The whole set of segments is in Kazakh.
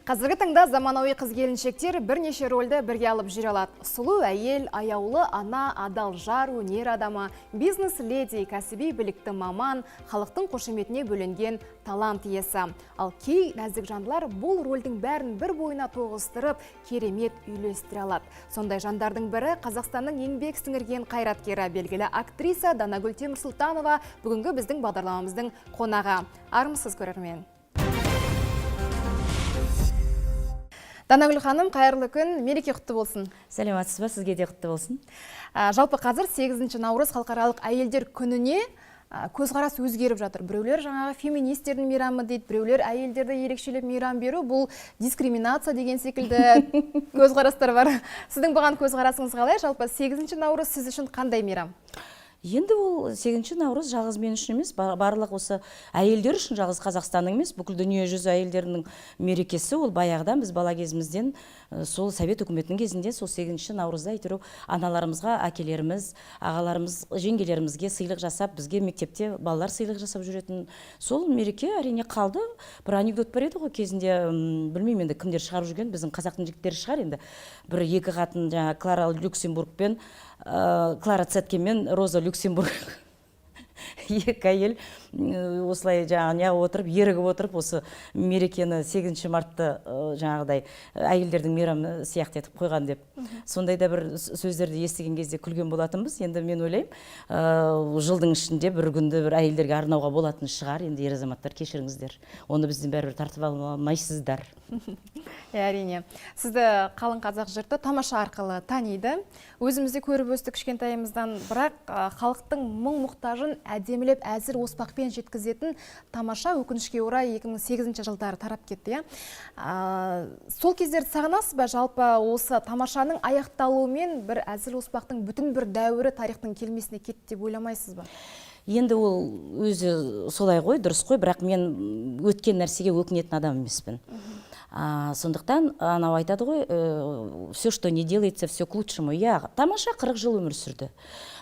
Қазіргі таңда заманауи қыз келіншектер бірнеше рөлді бірге алып жүре алады. Сұлу әйел, аяулы ана, адал жар, өнер адамы, бизнес леди, кәсіби білікті маман, халықтың қошеметіне бөленген талант иесі. Ал кей нәзік жандылар бұл рөлдің бәрін бір бойына тоғыстырып, керемет үйлестіре алады. Сондай жандардың бірі Қазақстанның еңбек сіңірген қайраткері, белгілі актриса Данагүл Темірсұлтанова бүгінгі біздің бағдарламамыздың қонағы. Армысыз, көрермен! Данагүл ханым, қайырлы күн, мереке құтты болсын. Сәлеметсіз ба, сізге де құтты болсын. Жалпы қазір 8 наурыз халықаралық әйелдер күніне көзқарас өзгеріп жатыр. Біреулер жаңағы феминистердің мейрамы дейді, біреулер әйелдерді ерекшелеп мейрам беру бұл дискриминация деген секілді көзқарастар бар. Сіздің бұған көзқарасыңыз қалай? Жалпы 8 наурыз сіз үшін қандай мейрам? Енді ол 8 наурыз жалғыз мен үшін емес, барлық осы әйелдер үшін, жалғыз Қазақстанның емес, бүкіл дүние жүзі әйелдерінің мерекесі. Ол баяғыдан біз бала кезімізден, сол совет үкіметінің кезінде сол 8 наурызда әйтеуір аналарымызға, әкелеріміз, ағаларымыз, жеңгелерімізге сыйлық жасап, бізге мектепте балалар сыйлық жасап жүретін. Сол мереке әрине қалды. Бір анекдот бар еді ғой кезінде, білмеймін енді кімдер шығарып жүрген, біздің қазақтың жігіттері шығар енді. Бір екі қатын, жаңа Клара Люксембург пен Клара Цеткин мен Роза Люксембург, екі әйел осылай жаңағы не отырып, ерігіп отырып, осы мерекені 8 мартты жаңағыдай әйелдердің мейрамы сияқты етіп қойған деп. Сондай да бір сөздерді естіген кезде күлген болатынбыз. Енді мен ойлаймын, жылдың ішінде бір күнді бір әйелдерге арнауға болатын шығар. Енді ер азаматтар, кешіріңіздер, оны бізден бәрібір тартып ала алмайсыздар. Әрине. Сізді қалың қазақ жұрты тамаша арқылы таниды. Өзіміз де көріп өстік кішкентайымыздан, бірақ халықтың мұң мұқтажын әдемілеп әзіл оспақпен жеткізетін тамаша өкінішке орай 2008 жылдары тарап кетті, иә? Сол кездерді сағынасыз ба? Жалпы осы тамашаның аяқталуымен бір әзіл оспақтың бүтін бір дәуірі тарихтың келмесіне кетті деп ойламайсыз ба? Енді ол өзі солай ғой, дұрыс қой, бірақ мен өткен нәрсеге өкінетін адам емеспін. Сондықтан анау айтады ғой, все, что не делается, все к лучшему. Иә, тамаша 40 жыл өмір сүрді.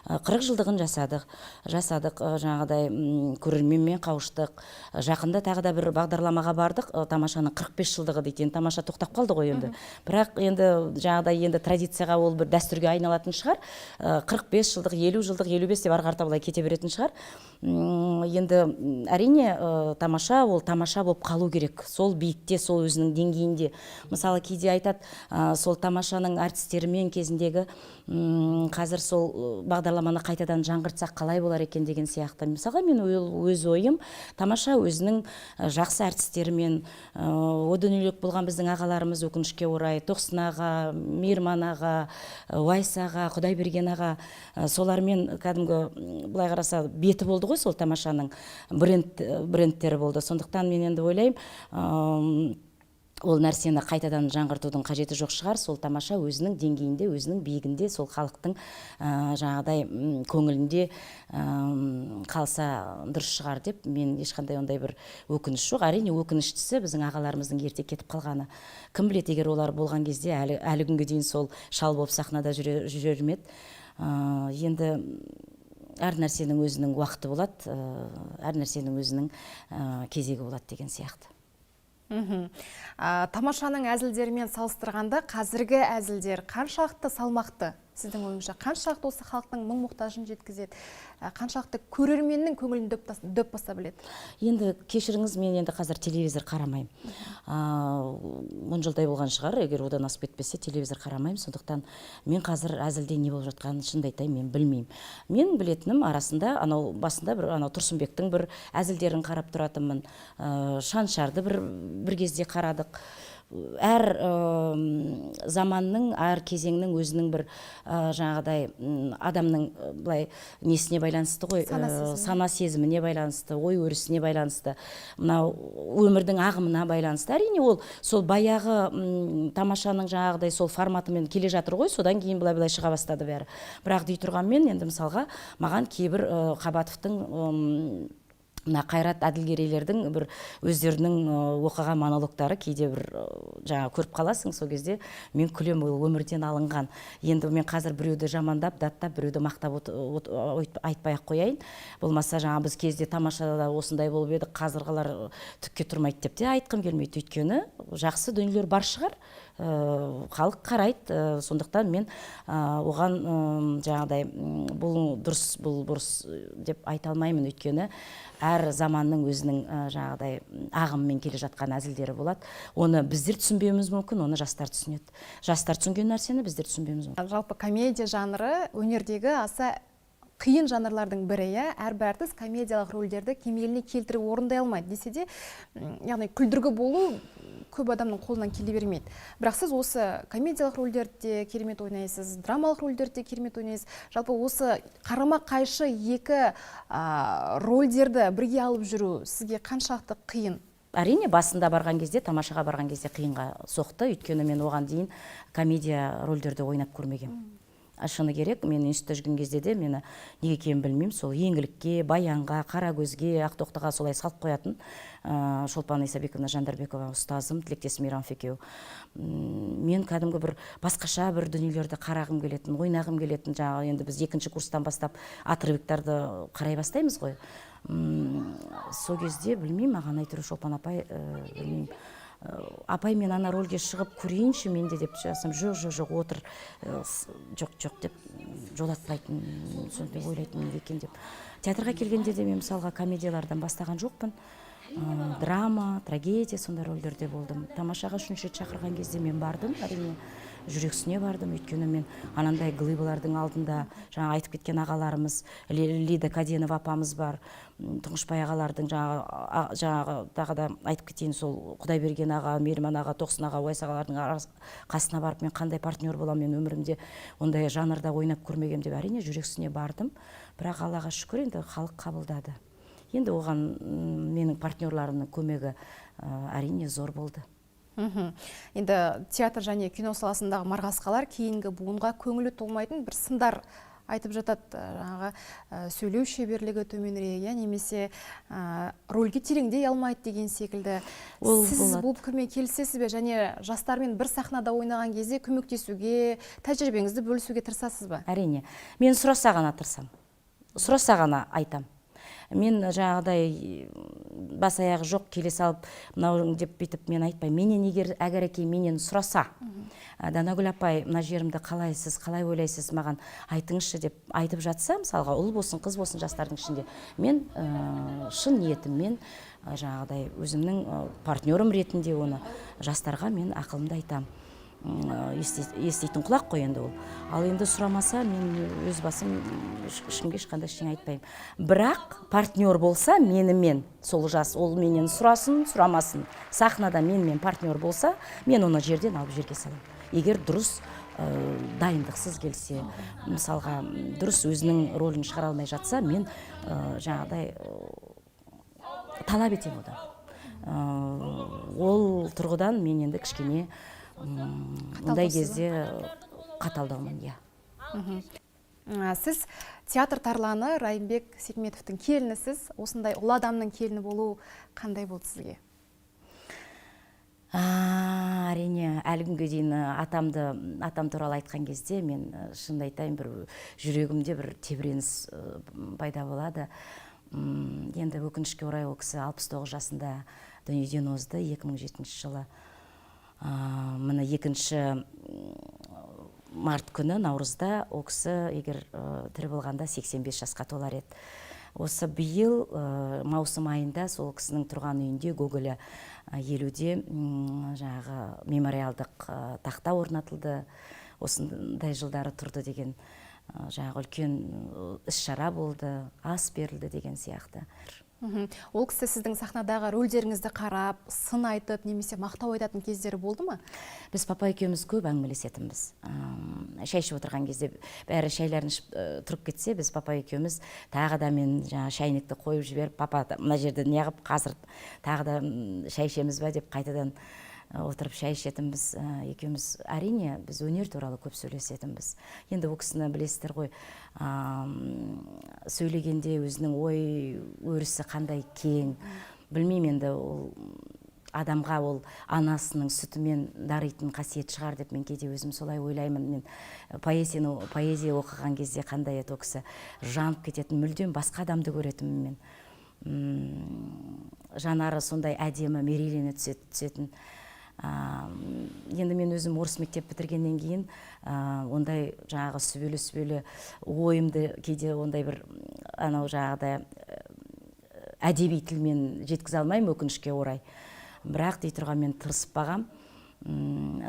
40 жылдығын жасадық, жаңағыдай көрерменмен қауыштық. Жақында тағы да бір бағдарламаға бардық, тамашаның 45 жылдығы дейді. Енді тамаша тоқтап қалды ғой енді. Бірақ енді жаңағыдай енді традицияға, ол бір дәстүрге айналатын шығар. 45 жылдық, 50 жылдық, 55 деп ары қарата былай кете беретін шығар. Енді әрине, тамаша ол тамаша болып қалу керек. Сол биікте, сол өзінің деңгейінде. Мысалы, кейде айтады, сол тамашаның әртістерімен кезіндегі қазір сол бағдарламаны қайтадан жаңғыртсақ қалай болар екен деген сияқты. Мысалға, мен өз ойым, тамаша өзінің жақсы әртістерімен, о дүниелік болған біздің ағаларымыз, өкінішке орай, Тоқсын аға, Мейірман аға, Уайс аға, Құдайберген аға, солармен кәдімгі, былай қараса, беті болды ғой сол тамашаның, брендтері болды. Сондықтан мен енді ойлаймын, ол нәрсені қайтадан жаңғыртудың қажеті жоқ шығар. Сол тамаша өзінің деңгейінде, өзінің биігінде, сол халықтың жаңағыдай көңілінде қалса дұрыс шығар деп мен ешқандай ондай бір өкініш жоқ. Әрине, өкініштісі біздің ағаларымыздың ерте кетіп қалғаны. Кім біледі, егер олар болған кезде әлі күнге дейін сол шал болып сахнада жүрер ме еді. Енді әр нәрсенің өзінің уақыты болады, әр нәрсенің өзінің кезегі болады деген сияқты. Тамашаның әзілдерімен салыстырғанда қазіргі әзілдер қаншалықты салмақты? Сіздің ойыңызша, қаншалықты осы халықтың мұң мұқтажын жеткізеді, қаншалықты көрерменнің көңілін дөп баса біледі? Енді кешіріңіз, мен енді қазір телевизор қарамаймын. 10 жылдай болған шығар, егер одан асып кетпесе, телевизор қарамаймын. Сондықтан мен қазір әзілде не болып жатқанын, шынымды айтайын, мен білмеймін. Мен білетінім, арасында анау басында бір анау Тұрсынбектің бір әзілдерін қарап тұратынмын. Шаншарды бір кезде қарадық. Әр заманның, әр кезеңнің өзінің бір жаңағыдай адамның былай несіне байланысты ғой, Сана сезімі. Сана сезіміне байланысты, ой өрісіне байланысты, мынау өмірдің ағымына байланысты. Әрине, ол сол баяғы тамашаның жаңағыдай сол форматымен келе жатыр ғой, содан кейін былай былай шыға бастады бәрі. Бірақ дей тұрғанмен, енді мысалға, маған кейбір Қабатовтың Мына Қайрат Әділгерейлердің бір өздерінің оқыған монологтары кейде бір жаңа көріп қаласың, сол кезде мен күлемін, ол өмірден алынған. Енді мен қазір біреуді жамандап, даттап, біреуді мақтап айтпай ақ қояйын. Болмаса жаңа біз кезде тамашада осындай болып едік, қазірғылар түкке тұрмайды деп те айтқым келмейді. Өйткені жақсы дүниелер бар шығар, халық қарайды, сондықтан мен оған жаңағыдай бұл дұрыс, бұл бұрыс деп айта алмаймын. Өйткені әр заманның өзінің жаңағыдай ағымымен келе жатқан әзілдері болады. Оны біздер түсінбеуіміз мүмкін, оны жастар түсінеді. Жастар түсінген нәрсені біздер түсінбеуіміз мүмкін. Жалпы, комедия жанры өнердегі аса қиын жанрлардың бірі, иә. Әрбір әртіс комедиялық рөлдерді кемеліне келтіріп орындай алмайды десе де, яғни күлдіргі болу көп адамның қолынан келе бермейді. Бірақ сіз осы комедиялық рөлдерді де керемет ойнайсыз, драмалық рөлдерді де керемет ойнайсыз. Жалпы, осы қарама қайшы екі рөлдерді бірге алып жүру сізге қаншалықты қиын? Әрине, басында барған кезде, тамашаға барған кезде қиынға соқты. Өйткені мен оған дейін комедия рөлдерді ойнап көрмегенмін. Шыны керек, мен институтта жүрген кезде де мені неге екенін білмеймін, сол Еңлікке, Баянға, Қарагөзге, Ақтоқтыға солай салып қоятын. Шолпан Исабековна Жандарбекова ұстазым, Тілектес Мейрамов екеуі. Мен кәдімгі бір басқаша бір дүниелерді қарағым келетін, ойнағым келетін. Жаңағы енді біз екінші курстан бастап отрывоктарды қарай бастаймыз ғой. Сол кезде білмеймін, маған әйтеуір Шолпан апай, білмеймін, апай, мен ана рөлге шығып көрейінші мен де деп жазсам, жоқ, жоқ, жоқ, отыр, жоқ, жоқ деп жолатпайтын. Сондай ойлайтынмын, неге екен деп. Театрға келгенде де мен, мысалға, комедиялардан бастаған жоқпын. Драма, трагедия, сондай рөлдерде болдым. Тамашаға үшінші рет шақырған кезде мен бардым, әрине, жүрексіне бардым. Өйткені мен анандай глыбалардың алдында, жаңа айтып кеткен ағаларымыз, Лида Каденова апамыз бар, Тұңғышбай ағалардың, жаңағы жаңағы тағы да айтып кетейін, сол Құдайберген аға, Мейірман аға, Тоқсын аға, Уайс ағалардың қасына барып, мен қандай партнер боламын, мен өмірімде ондай жанрда ойнап көрмегенмін деп, әрине, жүрексіне бардым. Бірақ Аллаға шүкір, енді халық қабылдады. Енді оған менің партнерларымның көмегі, әрине, зор болды. Енді театр және кино саласындағы марғасқалар кейінгі буынға көңілі толмайтын бір сындар айтып жатады. Жаңағы сөйлеу шеберлігі төменірек, иә, немесе рөлге тереңдей алмайды деген секілді. Ол Сіз болады. бұл пікірмен келісесіз бе және жастармен бір сахнада ойнаған кезде көмектесуге, тәжірибеңізді бөлісуге тырысасыз ба? Әрине, мен сұраса ғана тырысамын, сұраса ғана айтам. Мен жаңағыдай бас аяғы жоқ келе салып, мынау деп бүйтіп мен айтпаймын. Менен егер әгәрәки менен сұраса, Данагүл апай, мына жерімді қалай, сіз қалай ойлайсыз, маған айтыңызшы деп айтып жатса, мысалға, ұл болсын, қыз болсын, жастардың ішінде мен шын ниетіммен, жаңағыдай өзімнің партнерім ретінде оны жастарға мен ақылымды айтамын. Еститін құлақ қой енді ол. Ал енді сұрамаса, мен өз басым ешкімге ешқандай ештеңе айтпаймын. Бірақ партнер болса менімен, сол жас, ол менен сұрасын, сұрамасын, сахнада менімен партнер болса, мен оны жерден алып жерге саламын. Егер дұрыс дайындықсыз келсе, мысалға, дұрыс өзінің рөлін шығара алмай жатса, мен жаңағыдай талап етемін одан. Ол тұрғыдан мен енді кішкене ондай болсыз ба? кезде қаталдаумын, иә. Сіз театр тарланы Райымбек Сейтметовтің келінісіз. Осындай ұлы адамның келіні болу қандай болды сізге? Әрине, әлі күнге дейін атам туралы айтқан кезде мен, шынымды айтайын, бір жүрегімде бір тебіреніс пайда болады. Енді өкінішке орай, ол кісі 69 жасында дүниеден озды 2007 жылы. Міне, екінші март күні, наурызда ол кісі егер тірі болғанда 85 жасқа толар еді. Осы биыл маусым айында сол кісінің тұрған үйінде, Гоголя 50-де, жаңағы мемориалдық тақта орнатылды. Осындай жылдары тұрды деген, жаңағы үлкен іс-шара болды, ас берілді деген сияқты. Ол кісі сіздің сахнадағы рөлдеріңізді қарап, сын айтып немесе мақтау айтатын кездері болды ма? Біз папа екеуміз көп әңгімелесетінбіз. Шай ішіп отырған кезде бәрі шайларын ішіп тұрып кетсе, біз папа екеуміз тағы да, мен жаңағы шайнекті қойып жіберіп, папа, мына жерде неғып, қазір тағы да шай ішеміз ба деп қайтадан. Отырып шай ішетінбіз екеуміз. Әрине, біз өнер туралы көп сөйлесетінбіз. Енді ол кісіні білесіздер ғой, сөйлегенде өзінің ой өрісі қандай кең. Білмеймін, енді ол адамға ол анасының сүтімен даритын қасиет шығар деп мен кейде өзім солай ойлаймын. Мен поэзия оқыған кезде қандай еді, ол кісі жанып кететін, мүлдем басқа адамды көретінмін мен. Жанары сондай әдемі, мерейлене түсетін. Енді мен өзім орыс мектеп бітіргеннен кейін ондай жаңағы сүбелі сүбелі ойымды кейде ондай бір анау жаңағыдай әдеби тілмен жеткізе алмаймын, өкінішке орай. Бірақ дей тұрғанмен тырысып бағам.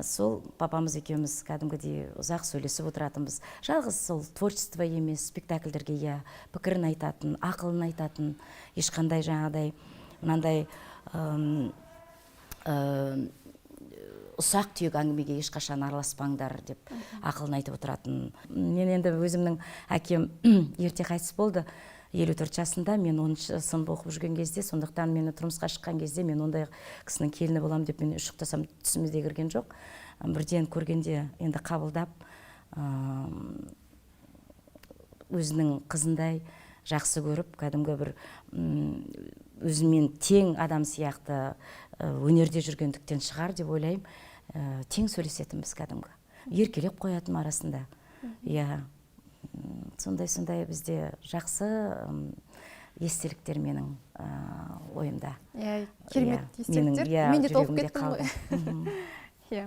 Сол папамыз екеуміз кәдімгідей ұзақ сөйлесіп отыратынбыз. Жалғыз сол творчество емес, спектакльдерге, иә, пікірін айтатын, ақылын айтатын, ешқандай жаңағыдай мынандай ұсақ түйек әңгімеге ешқашан араласпаңдар деп ақылын айтып отыратын. Мен енді өзімнің әкем ерте қайтыс болды, 54 жасында, мен 10-сынып оқып жүрген кезде. Сондықтан мені тұрмысқа шыққан кезде мен ондай кісінің келіні боламын деп мен үш ұйықтасам түсіме де кірген жоқ. Бірден көргенде енді қабылдап, өзінің қызындай жақсы көріп, кәдімгі бір өзімен тең адам сияқты, өнерде жүргендіктен шығар деп ойлаймын, тең сөйлесетінбіз, кәдімгі еркелеп қоятын арасында, иә. Сондай бізде жақсы естеліктер менің ойымда. Иә, керемет Иә, менің, естеліктер. Иә, Мен де толып жүрегімде кеттім ғой. қалды. Иә.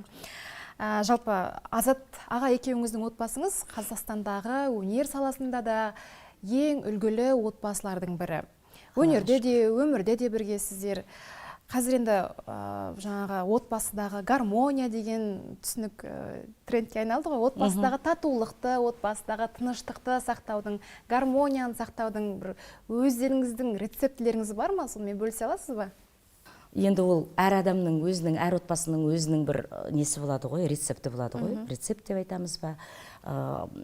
Жалпы Азат аға екеуіңіздің отбасыңыз Қазақстандағы өнер саласында да ең үлгілі отбасылардың бірі. Өнерде де, өмірде де біргесіздер. Қазір енді жаңағы отбасыдағы гармония деген түсінік трендке айналды ғой. Отбасыдағы татулықты, отбасыдағы тыныштықты сақтаудың, гармонияны сақтаудың бір өздеріңіздің рецептілеріңіз бар ма? Сонымен бөлісе аласыз ба? Енді ол әр адамның өзінің, әр отбасының өзінің бір несі болады ғой, рецепті болады ғой. Рецепт деп айтамыз ба?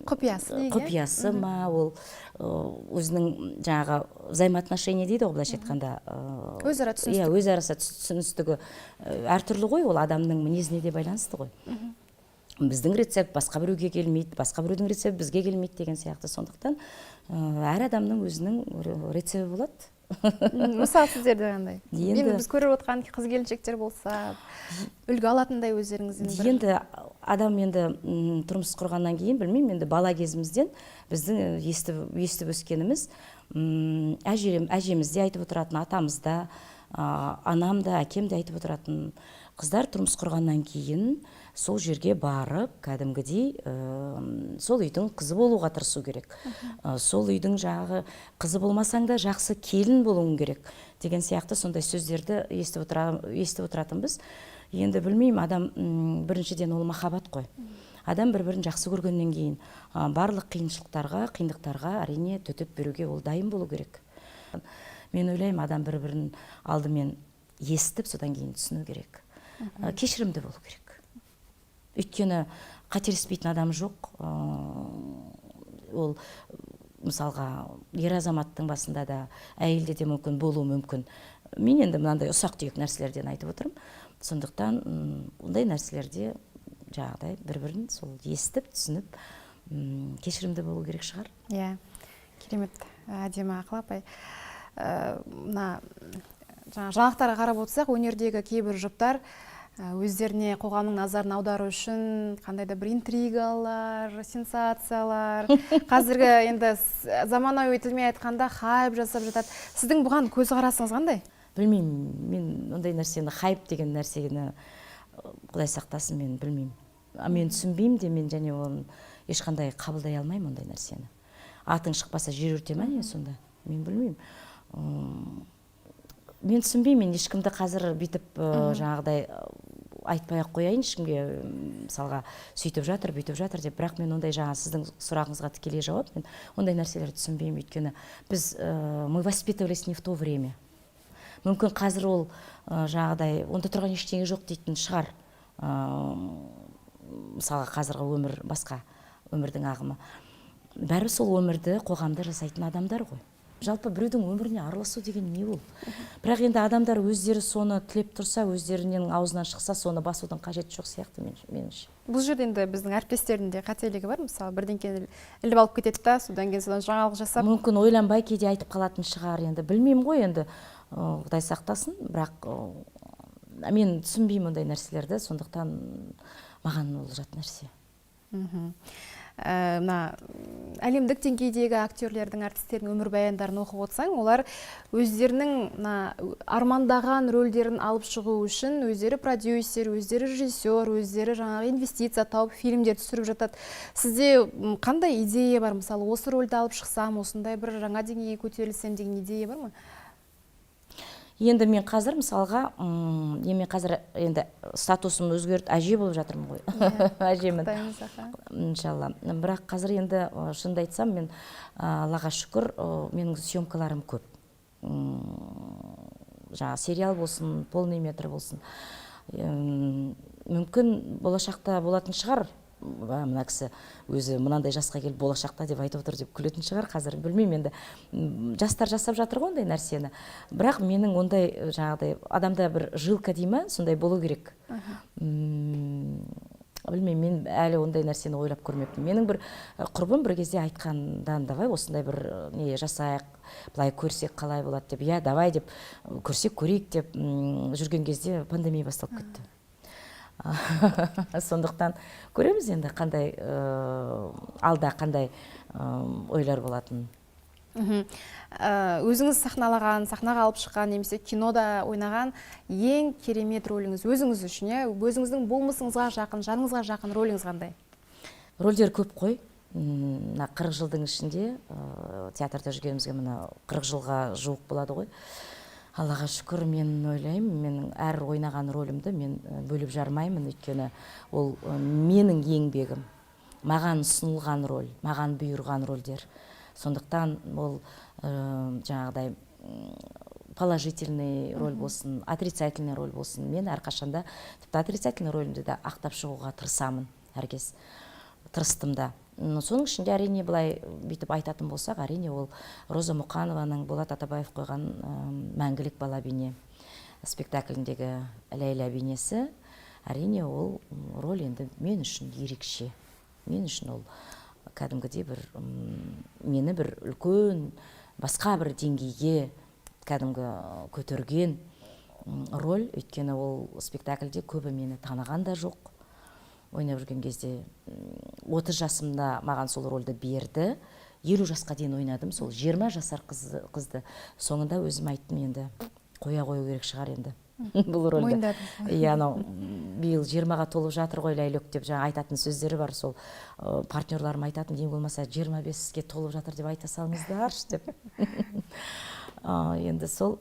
Құпиясы дейік, иә? Құпиясы ма ол, өзінің жаңағы взаимоотношения дейді ғой, былайша айтқанда. Өзара түсіністік. Иә, өзара түсіністігі әртүрлі ғой, ол адамның мінезіне де байланысты ғой. Біздің рецепт басқа біреуге келмейді, басқа біреудің рецепті бізге келмейді деген сияқты. Сондықтан әр адамның өзінің рецепті болады. Мысалы, сіздерде қандай? Енді Енді біз көріп отқан қыз келіншектер болса, үлгі алатындай өздеріңізден бір. Енді адам енді тұрмыс құрғаннан кейін, білмеймін, енді бала кезімізден біздің естіп өскеніміз, әжеміз де айтып отыратын, атамыз да, анам да, әкем де айтып отыратын: қыздар тұрмыс құрғаннан кейін сол жерге барып, кәдімгідей сол үйдің қызы болуға тырысу керек. Сол үйдің жаңағы қызы болмасаң да, жақсы келін болуың керек деген сияқты сондай сөздерді естіп отыратынбыз. Енді білмеймін, адам біріншіден ол махаббат қой. Адам бір бірін жақсы көргеннен кейін барлық қиыншылықтарға, қиындықтарға, әрине, төтеп беруге ол дайын болу керек. Мен ойлаймын, адам бір бірін алдымен естіп, содан кейін түсіну керек. Кешірімді болу керек, өйткені қателеспейтін адам жоқ. Ол мысалға ер азаматтың басында да, әйелде де мүмкін болуы мүмкін. Мен енді мынандай ұсақ түйек нәрселерден айтып отырмын. Сондықтан ондай нәрселерде жаңағыдай бір бірін сол естіп, түсініп, кешірімді болу керек шығар. Иә, керемет, әдемі ақыл, апай. Мына жаңа жаңалықтарға қарап отырсақ, өнердегі кейбір жұптар өздеріне қоғамның назарын аудару үшін қандай да бір интригалар, сенсациялар, қазіргі енді заманауи тілмен айтқанда, хайп жасап жатады. Сіздің бұған көзқарасыңыз қандай? Білмеймін, мен ондай нәрсені, хайп деген нәрсені, құдай сақтасын, мен білмеймін. Мен түсінбеймін де, мен және оны ешқандай қабылдай алмаймын ондай нәрсені. Атың шықпаса, жер өрте ма не сонда? Мен білмеймін. Мен түсінбеймін. Мен ешкімді қазір бүйтіп жаңағыдай айтпай ақ қояйын ешкімге, мысалға, сөйтіп жатыр, бүйтіп жатыр деп. Бірақ мен ондай, жаңа сіздің сұрағыңызға тікелей жауап, мен ондай нәрселерді түсінбеймін, өйткені біз мы воспитывались не в то время. Мүмкін, қазір ол жаңағыдай онда тұрған ештеңе жоқ дейтін шығар. Мысалға, қазіргі өмір басқа, өмірдің ағымы. Бәрі сол өмірді, қоғамда жасайтын адамдар ғой. Жалпы біреудің өміріне араласу деген не ол? Бірақ енді адамдар өздері соны тілеп тұрса, өздерінің аузынан шықса, соны басудың қажеті жоқ сияқты меніңше. Бұл жерде енді біздің әріптестердің де қателігі бар. Мысалы, бірдеңкені іліп алып кетеді да, содан кейін содан жаңалық жасап. Мүмкін, ойланбай кейде айтып қалатын шығар енді, білмеймін ғой енді, құдай сақтасын. Бірақ мен түсінбеймін ондай нәрселерді, сондықтан маған ол жат нәрсе. Мына әлемдік деңгейдегі актерлердің, әртістердің өмірбаяндарын оқып отырсаң, олар өздерінің мына армандаған рөлдерін алып шығу үшін өздері продюсер, өздері режиссер, өздері жаңағы инвестиция тауып, фильмдер түсіріп жатады. Сізде қандай идея бар? Мысалы, осы рөлді алып шықсам, осындай бір жаңа деңгейге көтерілсем деген идея бар ма? Енді мен қазір, мысалға, енді мен қазір енді статусым өзгерді, әже болып жатырмын ғой, әжемін. Құттықтаймыз, аха. Иншалла. Бірақ қазір енді, шынымды айтсам, мен, Аллаға шүкір, менің съемкаларым көп. Жаңағы сериал болсын, полный метр болсын. Мүмкін, болашақта болатын шығар. Мына кісі өзі мынандай жасқа келіп, болашақта деп айтып отыр деп күлетін шығар қазір, білмеймін енді. Жастар жасап жатыр ғой ондай нәрсені. Бірақ менің ондай жаңағыдай адамда бір жилка дей ма, сондай болу керек. Білмеймін, мен әлі ондай нәрсені ойлап көрмеппін. Менің бір құрбым бір кезде айтқандан: «Давай осындай бір не жасайық, былай көрсек қалай болады», — деп. «Иә, давай», — деп, көрсек көрейік деп жүрген кезде пандемия басталып кетті. Сондықтан көреміз енді, қандай алда қандай ойлар болатынын. Өзіңіз сахналаған, сахнаға алып шыққан немесе кинода ойнаған ең керемет рөліңіз өзіңіз үшін, иә, өзіңіздің болмысыңызға жақын, жаныңызға жақын рөліңіз қандай? Рөлдер көп қой. Мына 40 жылдың ішінде театрда жүргенімізге мына 40 жылға жуық болады ғой. Аллаға шүкір, мен ойлаймын, менің әр ойнаған рөлімді мен бөліп жармаймын, өйткені ол менің еңбегім, маған ұсынылған роль, маған бұйырған рөлдер. Сондықтан ол жаңағыдай положительный роль болсын, отрицательный роль болсын, мен әрқашанда тіпті отрицательный рөлімді де ақтап шығуға тырысамын, әркез тырыстым да. Соның ішінде, әрине, былай бүйтіп айтатын болсақ, әрине, ол Роза Мұқанованың, Болат Атабаев қойған «Мәңгілік бала бейне» спектакліндегі Ләйлә бейнесі. Әрине, ол роль енді мен үшін ерекше. Мен үшін ол кәдімгідей бір мені бір үлкен басқа бір деңгейге кәдімгі көтерген роль. Өйткені ол спектакльде көбі мені таныған да жоқ ойнап жүрген кезде. 30 жасымда маған сол рольді берді, 50 жасқа дейін ойнадым сол 20 жасар қызды. Соңында өзім айттым: «Енді қоя қою керек шығар енді бұл рольді». Мойындадыңыз. Иә, анау «биыл 20-ға толып жатыр ғой Ләйлек» деп жаңа айтатын сөздері бар. Сол партнерларым айтатын: «Ең болмаса 25-ке толып жатыр деп айта салыңыздаршы», — деп. Енді сол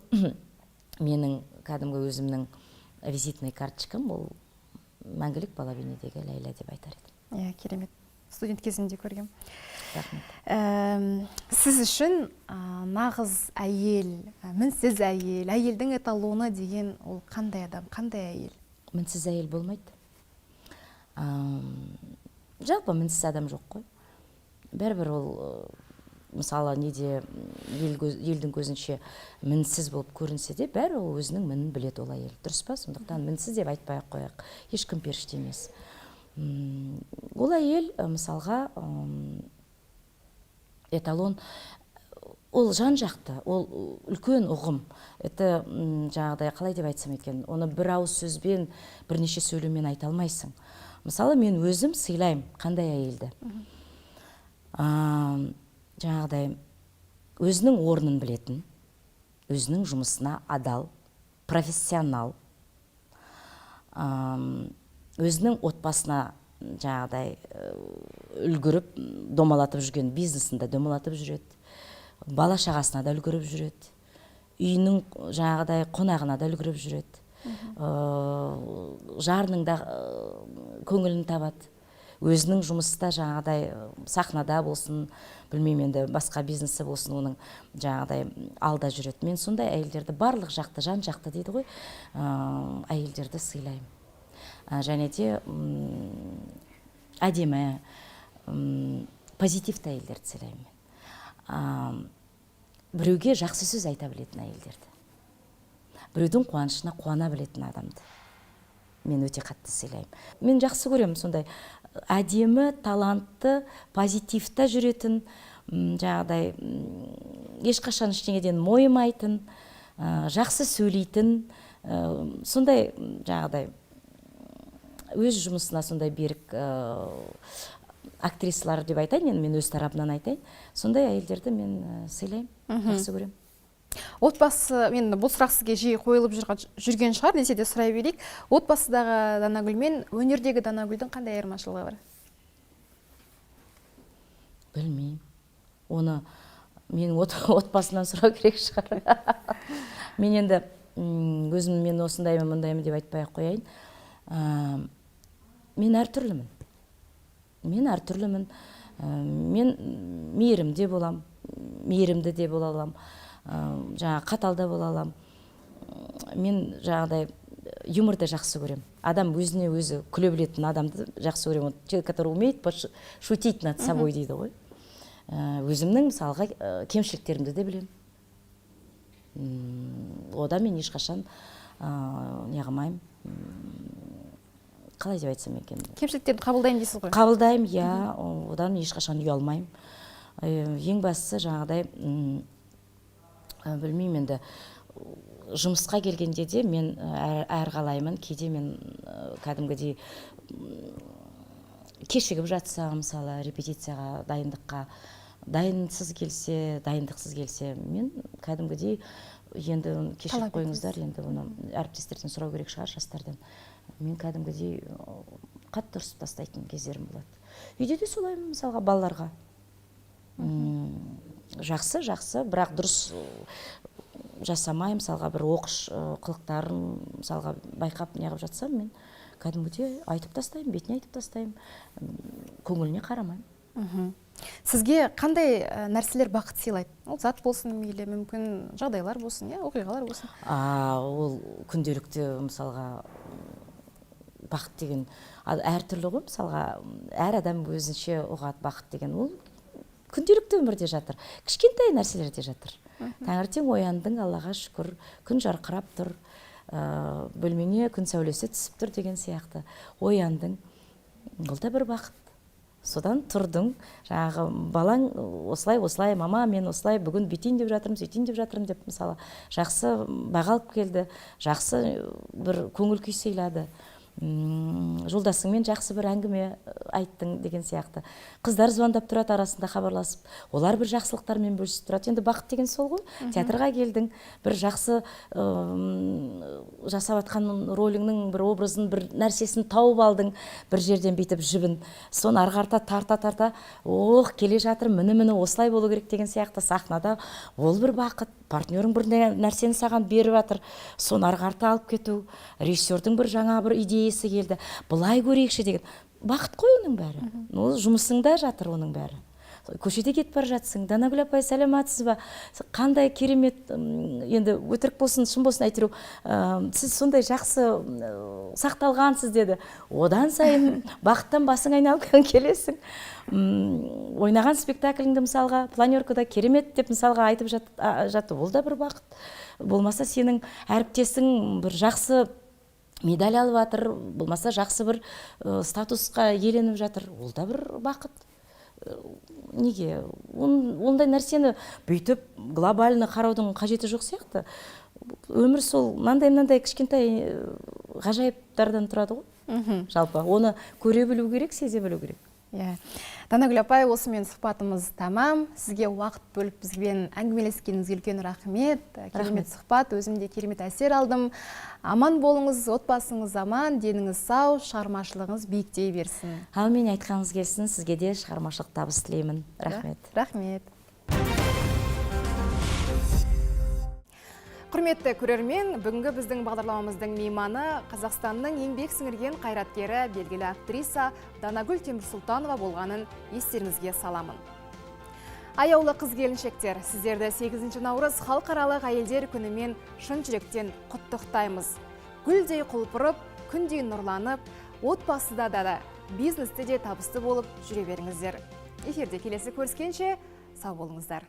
менің кәдімгі өзімнің визитный карточкам ол «Мәңгілік бала бейнедегі Ләйлә» деп айтар едім. Иә, керемет, студент кезімде көргем. Рахмет. Сіз үшін нағыз әйел, мінсіз әйел, әйелдің эталоны деген ол қандай адам, қандай әйел? Мінсіз әйел болмайды. Жалпы мінсіз адам жоқ қой бәрібір. Ол мысалы, неде елдің көзінше мінсіз болып көрінсе де, бәрі ол өзінің мінін біледі ол әйел, дұрыс па? Сондықтан мінсіз деп айтпай ақ қояйық, ешкім періште емес. Ол әйел, мысалға, эталон ол жан жақты, ол үлкен ұғым. Это жаңағыдай қалай деп айтсам екен, оны бір ауыз сөзбен, бірнеше сөйлеммен айта алмайсың. Мысалы, мен өзім сыйлаймын қандай әйелді? Жаңағыдай өзінің орнын білетін, өзінің жұмысына адал, профессионал, өзінің отбасына жаңағыдай үлгеріп, домалатып жүрген, бизнесін де домалатып жүреді, бала шағасына да үлгеріп жүреді, үйінің жаңағыдай қонағына да үлгеріп жүреді, жарының да көңілін табады, өзінің жұмыста жаңағыдай сахнада болсын, білмеймін енді, басқа бизнесі болсын, оның жаңағыдай алда жүреді. Мен сондай әйелдерді, барлық жақты, жан жақты дейді ғой, әйелдерді сыйлаймын. Және де әдемі, позитивті әйелдерді сыйлаймын мен. Біреуге жақсы сөз айта білетін әйелдерді, біреудің қуанышына қуана білетін адамды мен өте қатты сыйлаймын. Мен жақсы көремін сондай әдемі, талантты, позитивта жүретін, жаңағыдай ешқашан ештеңеден мойымайтын, жақсы сөйлейтін, сондай жаңағыдай өз жұмысына сондай берік актрисалар деп айтайын, енді мен өз тарапымнан айтайын, сондай әйелдерді мен сыйлаймын, жақсы көремін. Отбасы, мен бұл сұрақ сізге жиі қойылып жүрген шығар, десе де сұрай берейік. Отбасыдағы Данагүл мен өнердегі Данагүлдің қандай айырмашылығы бар? Білмеймін. Оны менің отбасымнан сұрау керек шығар. Мен енді өзім мен осындаймын, мұндаймын деп айтпай ақ қояйын. Мен әртүрлімін. Мен әртүрлімін. Мен мейірімді болам, мейірімді де бола алам, жаңа қатал да бола алам. Мен жаңағыдай юморды жақсы көрем. Адам өзіне өзі күле білетін адамды жақсы көрем. Человек, который умеет шутить над собой дейді ғой. Өзімнің мысалға кемшіліктерімді де білем. Одан мен ешқашан неғылмаймын. Қалай деп айтсам екен? Кемшіліктерді қабылдаймын дейсіз ғой? Қабылдаймын, иә. Одан ешқашан ұялмаймын. Ең бастысы жаңағыдай, білмеймін енді, жұмысқа келгенде де мен әрқалаймын. Кейде мен кәдімгідей кешігіп жатсам, мысалы, репетицияға, дайындыққа, дайынсыз келсе, дайындықсыз келсе, мен кәдімгідей енді кешіріп қойыңыздар, енді оны әріптестерден сұрау керек шығар, жастардан. Мен кәдімгідей қатты ұрсып тастайтын кездерім болады. Үйде де солаймын, мысалға, балаларға. Жақсы, жақсы, бірақ дұрыс жасамай, мысалға, бір оқыш қылықтарын, мысалға, байқап неғып жатсам, мен кәдімгідей айтып тастаймын, бетіне айтып тастаймын, көңіліне қарамаймын. Сізге қандай нәрселер бақыт сыйлайды? Ол зат болсын, мейлі, мүмкін жағдайлар болсын, иә, оқиғалар болсын. Ол күнделікті, мысалға, бақыт деген әртүрлі ғой, мысалға, әр адам өзінше ұғады бақыт деген. Ол күнделікті өмірде жатыр, кішкентай нәрселерде жатыр. Таңертең ояндың, Аллаға шүкір, күн жарқырап тұр, бөлмеңе күн сәулесі түсіп тұр деген сияқты. Ояндың, ол да бір бақыт. Содан тұрдың, жаңағы балаң осылай, осылай, мама, мен осылай бүгін бүйтейін деп жатырмын, сөйтейін деп жатырмын деп, мысалы, жақсы баға алып келді, жақсы бір көңіл күй сыйлады. Жолдасыңмен жақсы бір әңгіме айттың деген сияқты. Қыздар звондап тұрады, арасында хабарласып, олар бір жақсылықтармен бөлісіп тұрады. Енді бақыт деген сол ғой. Театрға келдің, бір жақсы жасап жатқан роліңнің бір образын, бір нәрсесін тауып алдың, бір жерден бүйтіп жібін. Соны ары қарата тарта-тарта, ох, келе жатыр, міне-міне осылай болу керек деген сияқты сахнада ол бір бақыт. Партнерің бір нәрсені саған беріп жатыр, соны ары қарата алып кету, режиссердің бір жаңа бір идеясы келді, былай көрейікші деген бақыт қой оның бәрі. Ол жұмысыңда жатыр оның бәрі. Көшеде кетіп бара жатсың, Данагүл апай, сәлеметсіз ба? Қандай керемет, енді өтірік болсын, шын болсын әйтеуір, сіз сондай жақсы сақталғансыз деді. Одан сайын бақыттан басың айналып келесің. Ойнаған спектакліңді мысалға планеркада керемет деп мысалға айтып жатты, ол да бір бақыт. Болмаса сенің әріптесің бір жақсы медаль алып жатыр, болмаса жақсы бір статусқа иеленіп жатыр, ол да бір бақыт. Неге? Ондай нәрсені бүйтіп глобально қараудың қажеті жоқ сияқты. Өмір сол мынандай-мынандай кішкентай ғажайыптардан тұрады ғой. Жалпы оны көре білу керек, сезе білу керек. Иә. Данагүл апай, осымен сұхбатымыз тамам. Сізге уақыт бөліп бізбен әңгімелескеніңізге үлкен рахмет. Керемет сұхбат, өзім де керемет әсер алдым. Аман болыңыз, отбасыңыз аман, деніңіз сау, шығармашылығыңыз биіктей берсін. Әумин, айтқаныңыз келсін, сізге де шығармашылық табыс тілеймін. Рахмет. Рахмет. Құрметті көрермен, бүгінгі біздің бағдарламамыздың мейманы Қазақстанның еңбек сіңірген қайраткері, белгілі актриса Данагүл Темірсұлтанова болғанын естеріңізге саламын. Аяулы қыз-келіншектер, сіздерді 8 наурыз халықаралық әйелдер күнімен шын жүректен құттықтаймыз. Гүлдей құлпырып, күндей нұрланып, отбасыда да, бизнесте де табысты болып жүре беріңіздер. Эфирде келесі көріскенше, сау болыңыздар.